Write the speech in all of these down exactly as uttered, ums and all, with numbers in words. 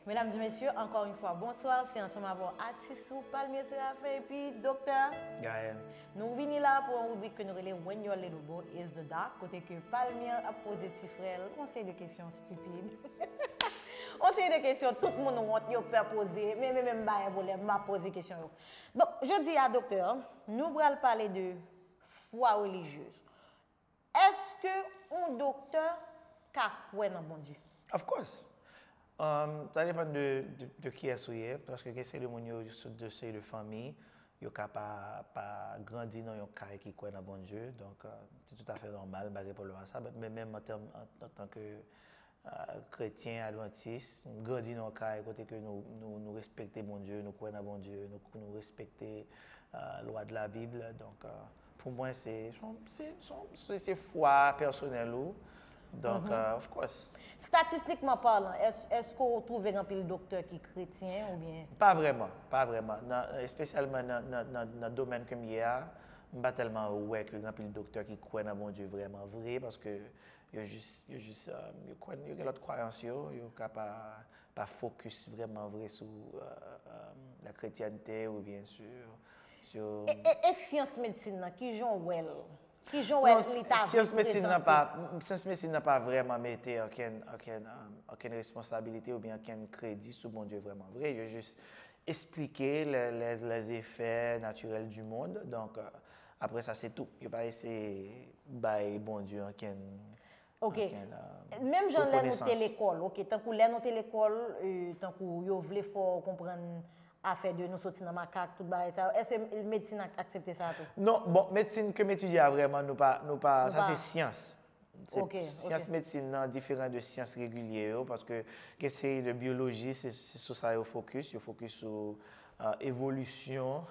Mesdames et messieurs, encore une fois, bonsoir. Se ansanm avè w atis ou, Palmyre Séraphin, epi Doktè. Gaël. Nou vini la pou yon ribrik ke nou rele When Your Little Boy is the Doc, kote ke Palmyre ap poze ti frè l yon seri de kesyon stipid. Yon seri de kesyon tout moun wont, yo pè poze, men, men, men m pa gen pwoblèm, m ap poze kesyon yo. Donk, jodi a, Doktè, nou pral pale de fwa relijyez. Èske yon doktè ka kwè nan Bondye? Of course. Um, sa depann de, de, de kiyès ou ye, paske gen seri de moun yo, yo sot de seri de fanmi, yo ka pa, pa grandi nan yon kay ki kwè nan Bondye, donk uh, se toutafè nòmal, m pa gen pwoblèm ak sa, but men menm an tèm, an, an tan ke uh, kretyen, advantis, m grandi nan yon kay kote ke nou, nou, nou respekte Bondye, nou kwè nan Bondye, nou, nou respekte uh, lwa de la Bib, donk uh, pou mwen se, se, se, se, se fwa pèsonèl ou, donk, uh, of course. Statistikman palan, èske w twouve gen anpil doktè ki kretyen oubyen? Pa vrèman, pa vrèman. Nan, espesyalman nan, nan, nan, nan domèn ke m ye a, m pa tèlman wè ke gen anpil doktè ki kwè nan Bondye vrèman vre, paske yo jis, yo jis, um, yo kwè, yo gen lòt kwayans yo, yo ka pa, pa fokis vrèman vre sou uh, um, la kretyènte oubyen sou, sou... E, e, e syans medsin nan, kijan w wè l? Kijan w wè li ta vle prezante? Syans medsin nan pa vrèman mete okenn, okenn, um, okenn responsabilite oubyen okenn kredi sou Bondye vrèman vre. Yo jis esplike les, les, les effets naturels du monde. Donk, uh, apre sa, se tou. Yo pa eseye bay Bondye okenn Ok. Menm jan lè nou te lekòl, ok, tankou lè nou te lekòl, tankou yo vle fè w konprann afè de nou soti nan makak, tout bagay sa yo, èske medsin ak aksepte sa tou? Non, bon, medsin ke m etidye a vrèman, nou pa, nou pa, sa se syans. Syans medsin nan diferan de syans regilye yo, paske gen seri de byoloji, se sou sa yo fokis, yo fokis sou evolisyon,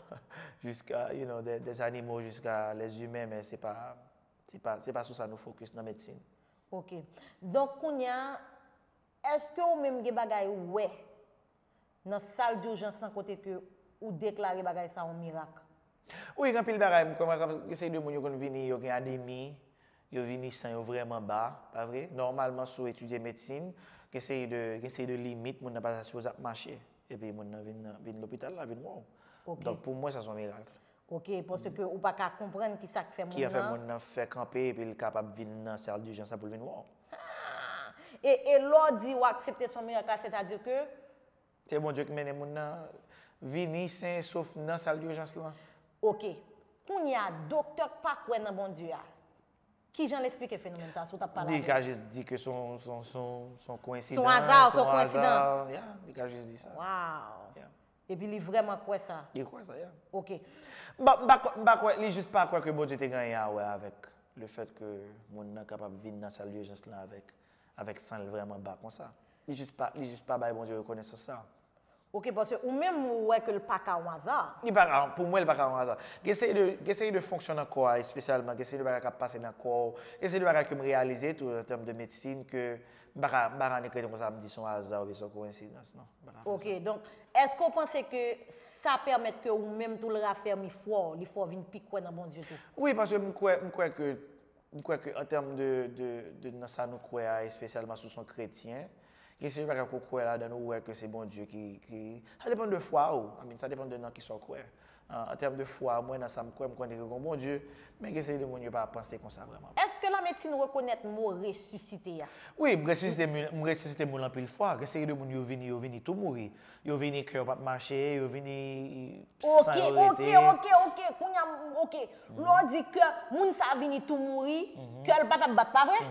jiska, you know, des animaux jusqu'à les humains, men se pa, se pa, se pa sou sa nou fokis nan medsin. Ok. Donk, kounye a, èske ou menm gen bagay ou wè nan sal dijans lan kote ke ou deklare bagay sa yon mirak? Wi, gen anpil bagay. M kwè gen seri de moun yo konn vini, yo gen anemi, yo vini san yo vrèman ba, pa vre? Nòmalman, si w etidye medsin, gen seri de, gen seri de limit, moun nan pa ta sipoze ap mache. Epi moun nan vin, vin lopital la, vin wè w. Donk, pou mwen, sa se yon mirak. Ok, paske ou pa ka konprann ki sa k fè moun nan. Ki fè moun nan fè kanpe epi l kapab vin nan sal dijans la pou l vin wè w. E, e lè w di w aksepte se yon mirak la, sètadi ke. Se Bondye ki mennen moun nan vini sen e sof nan sal dijans lan. Ok. Kounye a, doktè k pa kwè nan Bondye a, kijan l esplike fenomèn sa a, si w t ap pale avè l? Li ka jis di ke se yon, se yon, se yon, se yon koyensidans. Se yon aza, se yon koyensidans. Ya, li ka jis di sa. Wow. Epi li vrèman kwè sa. Li kwè sa, ya. Ok. M pa, m pa, m pa kwè, li jis pa kwè ke Bondye te gen anyen a wè avèk le fèt ke moun nan kapab vin nan sal dijans lan avèk, avèk san l vrèman ba konsa. Li jis pa, li jis pa bay Bondye rekonesans sa. Ok, paske ou menm ou wè ke l pa ka yon aza. Li pa ka, pou mwen, li pa ka yon aza. Gen seri de, gen seri de fonksyon nan kò a, espesyalman, gen seri de bagay k ap pase nan kò w, gen seri de bagay ke m reyalize tou, an tèm de medsin, ke m pa ka, m pa ka annik rete konsa, m di se yon aza oubyen se yon koyensidans, non. M pa ka fè sa. Ok, donk, èske w panse ke sa pèmèt ke ou menm tou l rafèmi fwa w, li fè w vin pi kwè nan Bondye tou? Wi, paske m kwè, m kwè ke M kwè ke an tèm de, de, de nan sa nou kwè a, espesyalman si w se yon kretyen, gen seri bagay ke w kwè ladan l, ou wè ke se Bondye ki, ki, sa depann de fwa ou, I mean, sa depann de nan kisa w kwè. An, an tèm de fwa, mwen nan sa m kwè, m konnen ke gen yon Bondye, men gen seri de moun yo pa panse konsa vrèman. Èske lamedsin rekonèt mo resisite a? Wi, m resisite moun, m resisite moun anpil fwa. Gen seri de moun yo vini, yo vini tou mouri. Yo vini, kè yo p ap mache, yo vini san yo rete. Ok, ok, ok, ok, kounye a, ok. Lè w di kè moun sa vini tou mouri, kè l pa t ap bat, pa vre?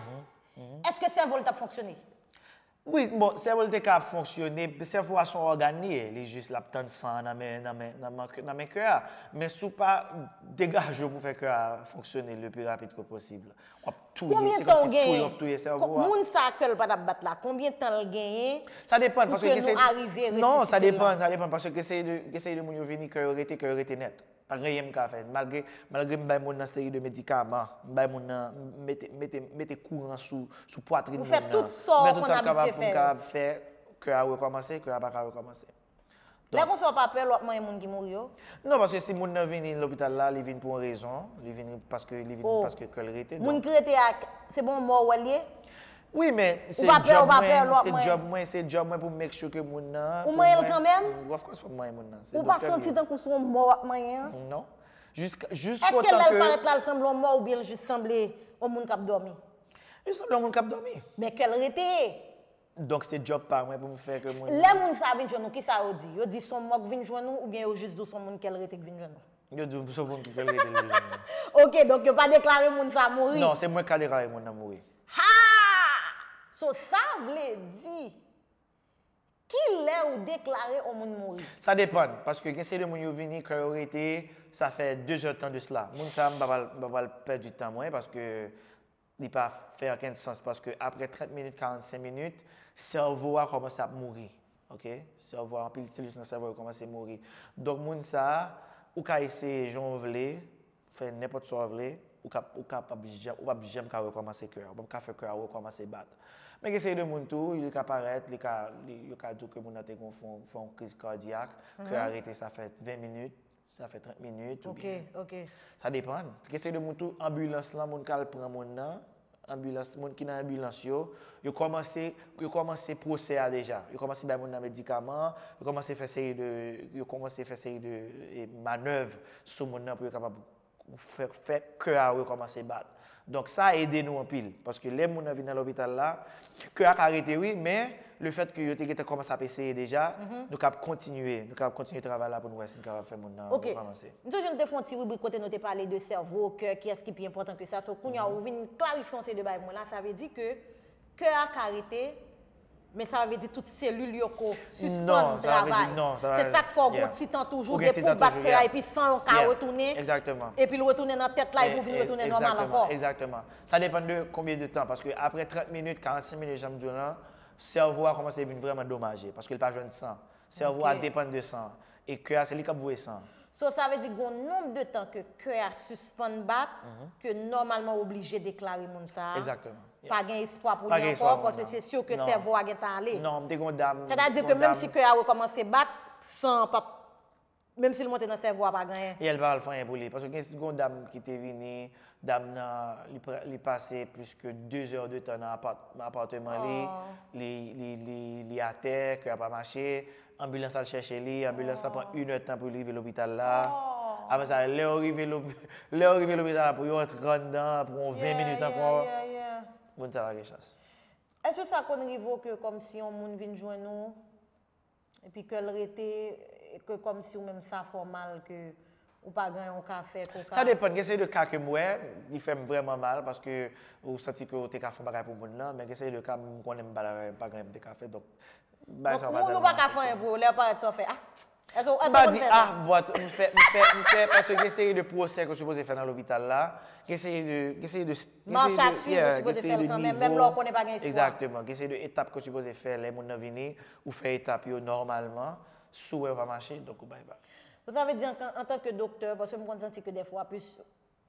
Èske sèvo l t ap fonksyone? Wi, bon, sèvo l te ka ap fonksyone, sèvo a se yon ògàn li ye, li jis l ap tann san an nan men, nan men, nan men, nan men kè a. Men si w pa degaje w pou fè kè a fonksyone le plus rapide que possible, w ap touye, se kòmsi touye w ap touye sèvo a. Moun sa kè l pa t ap bat la, konbyen tan l genyen pou kè nou arive resisite l la? Non, sa depann, sa depann, paske gen seri de, gen seri de moun yo vini, kè yo rete, kè yo rete nèt. Pa gen anyen m ka fè. Malgre, malgre m bay moun nan seri de medikaman, m bay moun nan, m mete, mete, mete kouran sou, sou pwatrin moun nan. Ou fè tout sa w konn abitye fè yo. M fè tout sa m kapab pou m kapab fè kè a rekòmanse, kè a pa ka rekòmanse. Lè konsa w pa pè lè w ap manyen moun ki mouri yo? Non, paske si moun nan vini lopital la, li vin pou yon rezon, li vin paske, li vin paske kè l rete. Moun ki rete a, se bon mò w wè l ye? Wi, men se djòb mwen, se djòb mwen, se djòb mwen pou make sure ke moun nan, pou mwen, of course, fò m manyen moun nan. Ou pa santi tankou se yon mò w ap manyen an? Non. Jiska, jiskotan ke... Èske lè l parèt la, l sanble yon mò oubyen l jis sanble yon moun k ap dòmi? Li sanble yon moun k ap dòmi. Men kè l rete. Donk, se djòb pa mwen pou m fè ke moun... Lè moun sa vin jwenn ou, kisa yo di? Yo di se yon mò k vin jwenn ou, oubyen yo jis di w se yon moun kè l rete k vin jwenn ou? Yo di w se yon moun ki kè l rete l vin jwenn mwen. Ok, donk yo pa deklare moun sa mouri? Non, se mwen k ka deklare moun nan mouri. Ha! So, sa vle di, kilè ou deklare yon moun mouri? Sa depann, paske gen seri de moun yo vini, kè yo rete, sa fè de zè tan de sela. Moun sa, m pa pral, m pa pral pèdi tan mwen, paske li pa fè okenn sans, paske apre trant minit, karannsenk minit, sèvo a kòmanse ap mouri. Ok? Sèvo a, anpil selis nan sèvo yo kòmanse mouri. Donk, moun sa a, ou ka eseye jan w vle, fè nenpòt sa w vle, ou ka, ou kapab janm, ou p ap janm ka rekòmanse kè a. Ou p ap ka fè kè a rekòmanse bat. Men gen seri de moun tou, li ka parèt, li ka, li, yo ka di w ke moun nan te gon, fè yon, fè yon kriz kadyak, kè a rete, sa fè ven minit, sa fè trant minit, oubyen... Ok, ok. Sa depann. Gen seri de moun tou, anbilans lan, moun k al pran moun nan, anbilans, moun ki nan anbilans yo, yo kòmanse, yo kòmanse pwosè a deja. Yo kòmanse bay moun nan medikaman, yo kòmanse fè seri de, yo kòmanse fè seri de, e, manèv sou moun nan pou yo kapab fè, fè kè a rekòmanse bat. Donk, sa ede nou anpil, paske lè moun nan vin nan lopital la, kè a ka rete wi, men lefètke yo te gentan kòmanse ap eseye deja, nou kab kontinye, nou kab kontinye travay la pou nou wè si nou kapab fè moun nan rekòmanse. M sonje nou te fè yon ti ribrik kote nou te pale de sèvo, kè, kiyès ki pi enpòtan ke sa. So, kounye a, ou vin klarifye yon seri de bagay pou mwen la, sa vle di ke kè a ka rete, men sa vle di tout selil yo ko sispann travay. Se sa k fè w gon ti tan toujou depi w bat kè a, epi san yo ka retounen, epi l retounen nan tèt la, epi w vin retounen nòmal ankò. Egzakteman. Sa depann de konbyen de tan, paske apre trant minit, karannsenk minit, jan m di w lan, sèvo a kòmanse vin vrèman domaje, paske l pa jwenn san. Sèvo a depann de san. E kè a, se li k ap voye san. So, sa vle di gon nonb de tan ke kè a sispann bat, ke nòmalman w oblije deklare moun sa a. Egzakteman. Pa gen espwa pou li ankò, paske se si ke sèvo a gentan ale. Non, m te gon dam. Sètadi ke menm si kè a rekòmanse bat, san an p ap, menm si l monte nan sèvo a, pa gen anyen. E l pa al fè anyen pou li. Paske gen gon dam ki te vini, dam nan, li, li pase plis ke de zè de tan nan apart, apatman li. Li, li, li, li atè, kè a pa mache. Anbilans al chèche li, anbilans lan pran inèdtan pou li rive lopital la. Apre sa, lè yo rive, lè yo rive lopital la, pou yo antre anndan, pou yon ven minit ankò, moun sa pa gen chans. Èske sa konn rive w ke kòmsi yon moun vin jwenn ou, epi kè l rete, ke kòmsi ou menm sa fè w mal, ke ou pa gen anyen w ka fè, ke w ka... Sa depann, gen seri de ka ke m wè, li fè m vrèman mal, paske ou santi ke w te ka fè yon bagay pou moun nan, men gen seri de ka, m konnen m pa, m pa gen anyen m te ka fè, donk, Donk, moun ou pa ka fè anyen pou yo, lè yo parèt sa w fè, ah, èske, èske w konn fè sa? M pa di, ah, but, m fè, m fè, m fè, paske gen seri de pwosè ke w sipoze fè nan lopital la, gen seri de, gen seri de, gen seri de, yeah, gen seri de nivo. Mach a swiv, ou sipoze fè l kanmenm, menm lè w konnen pa gen espwa. Egzakteman, gen seri de etap ke w sipoze fè, lè moun nan vini, ou fè etap yo nòmalman, si w wè yo pa mache, donk ou bay vag. Donk, sa vle di, an, antanke doktè, paske m konn santi ke dèfwa, plis,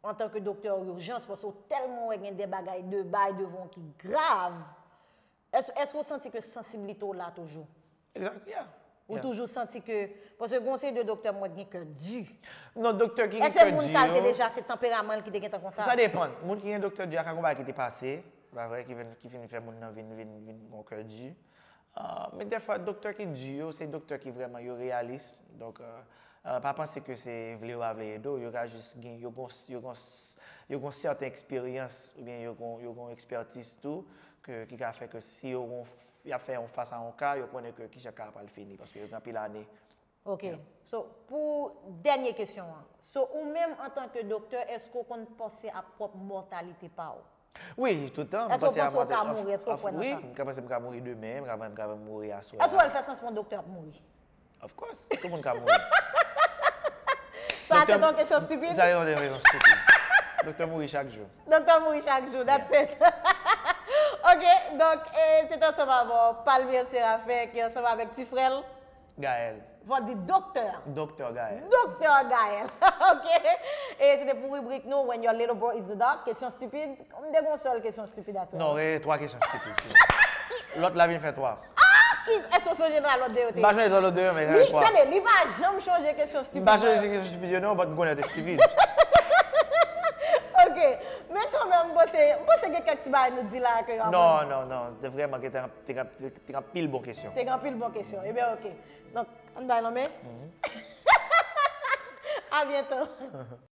antanke doktè ijans, paske w tèlman wè gen de bagay, de bagay devan w ki grav, Èske, èske w santi ke sansiblite w la toujou? Egzak, yeah. Ou toujou santi ke, paske gen yon seri de doktè m wè ki gen kè di. Non, doktè ki gen kè di yo. Èske moun sa te deja, se tanperaman l ki te gentan konsa? Sa depann. Moun ki gen doktè di a ka gen bagay ki te pase, pa vre, ki vin, ki fin fè moun nan vin, vin, vin gen kè di. Ah, men dèfwa, doktè ki di yo, se doktè ki vrèman yo reyalis. Donk, euh, euh, pa panse ke se vle yo pa vle ede w, yo ka jis gen, yo gon, yo gon, yo gon sèten eksperyans, oubyen yo gon, yo gon ekspètiz tou, ke, ki ka fè ke si yo gon, y ap fè yon fas a yon ka, yo konnen ke kijan ka a pral fini, paske yo gen anpil ane. Ok. Yeah. So, pou dènye kesyon an. So, ou menm, antanke doktè, èske w konn panse a pwòp mòtalite pa w? Wi, tout tan, m panse a mòtalite. Èske w panse w ka mouri? Èske w kwè nan sa? Wi, m ka panse m ka mouri demen, m ka, m ka mouri aswè a. Èske w wè l fè sans pou yon doktè ap mouri? Of course, tout moun ka mouri. Sa se yon kesyon stipid? Sa se yon kesyon stipid. Doktè mouri chak jou. Doktè mouri chak jou, that's it. Ok, donk, e, se te ansanm avè w, Palmyre Séraphin, ki ansanm avèk ti frè l. Gaël. Fò di doktè. Doktè Gaël. Doktè Gaël. Ok. E se te pou ribrik nou, When Your Little Boy Is a Doc. Kesyon stipid. M te gon sèl kesyon stipid aswè a. Non, e twa kesyon stipid. Lòt la vin fè twa. Ah! Ki, èske w sonje nan lòt de yo te ye? M pa sonje nan lòt de yo, men sa fè twa. Li, tande, li pa janm sonje kesyon stipid yo. M pa sonje kesyon stipid yo, non, but m konnen yo te stipid. Ok. Men kanmenm, Mwen panse gen kèk ti bagay nou di la ke yo aprann. Non, non, non. Te vrèman gen te, te, te, te anpil bon kesyon. Te gen anpil bon kesyon. Ebyen, ok. Donk, ann bay lanmen. A byento.